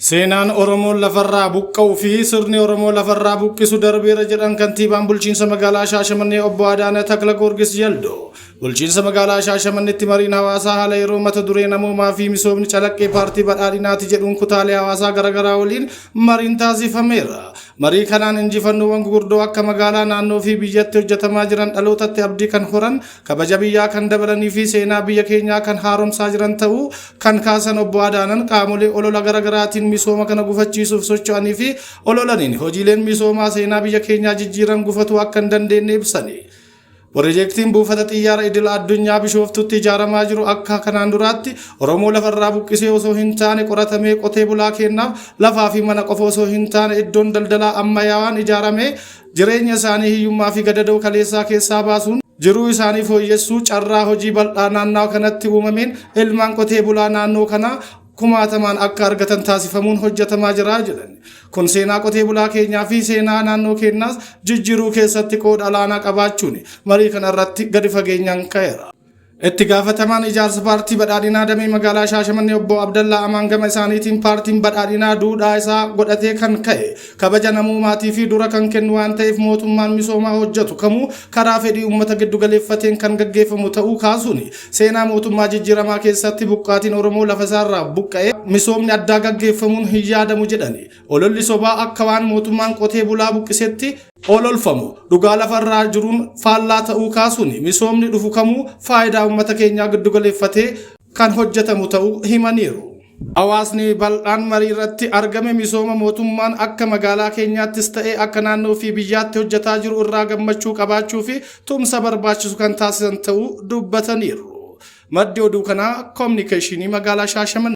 Seenaan Oromoon lafarraa buqqa'uu fi sirni Oromoo lafarraa buqqisu darbeera jedhan kantiibaan bulchiinsa magaalaa Shaashamannee obbo Adaana Takla Goorgis Yaldoo. Bulchiinsa magaalaa Shaashamanneetti mariin hawaasaa haala yeroo mata duree namoomaa fi misoomni calaqqee paartii badhaadhinaati jedhuun kutaalee hawaasaa garaagaraa waliin mariin taasifameera. Marii kanaan injifannoowwan gurguddoo akka magaalaa naannoo fi biyyatti hojjetamaa jiran dhalootatti abdii kan horan kabaja biyyaa kan dabalanii fi seenaa biyya keenyaa kan haaromsaa jiran ta'uu kan kaasan obbo Adaanan qaamolee olola garaagaraatiin misooma kana gufachiisuuf socho'anii fi ololaniin hojiileen misoomaa seenaa biyya keenyaa jijjiiran gufatuu akka hin dandeenye ibsani. Pirojektiin buufata xiyyaara idil addunyaa Bishooftutti ijaaramaa jiru akka kanaan duraatti Oromoo lafarraa buqqisee osoo hin taane qoratamee qotee bulaa kennaaf lafaa fi mana qofa osoo hin taane iddoon daldalaa ammayyaawaan ijaaramee jireenya isaanii hiyyummaa fi gadadoo kaleessaa keessaa baasuun jiruu isaanii fooyyessuu carraa hojii bal'aa naannoo kanatti uumameen ilmaan qotee bulaa naannoo kanaa kumaatamaan akka argatan taasifamuun hojjetamaa jira jedhan. Kun seenaa qotee bulaa keenyaa fi seenaa naannoo keenyaas jijjiiruu keessatti qooda olaanaa qabaachuun marii kana irratti gadi fageenyaan ka'eera. Itti gaafatamaan ijaarsa paartii badhaadhinaa damee magaalaa Shaashamannee obbo Abdallaa Amaan gama isaaniitiin paartiin badhaadhinaa duudhaa isaa godhatee kan ka'e kabaja namoomaatii fi dura kan kennu waan ta'eef mootummaan misoomaa hojjetu kamuu karaa fedhii uummata giddu galeeffateen kan gaggeeffamu ta'uu kaasuun seenaa mootummaa jijjiiramaa keessatti buqqaatiin Oromoo lafa isaarraa buqqa'ee misoomni addaa gaggeeffamuun hin yaadamu jedhani. Ololli sobaa akka waan mootummaan qotee bulaa buqqisetti ololfamu dhugaa lafarraa jiruun faallaa ta'uu kaasuun misoomni dhufu kamuu faayidaa uummata keenyaa giddu galeeffatee kan hojjetamu ta'uu himaniiru. Hawaasni bal'aan marii irratti argame misooma mootummaan akka magaalaa keenyaattis ta'e akka naannoo fi biyyaatti hojjetaa jiru irraa gammachuu qabaachuu fi tumsa barbaachisu kan taasisan ta'uu dubbataniiru. Maddi oduu kanaa koominikeeshinii magaalaa Shaashamannee.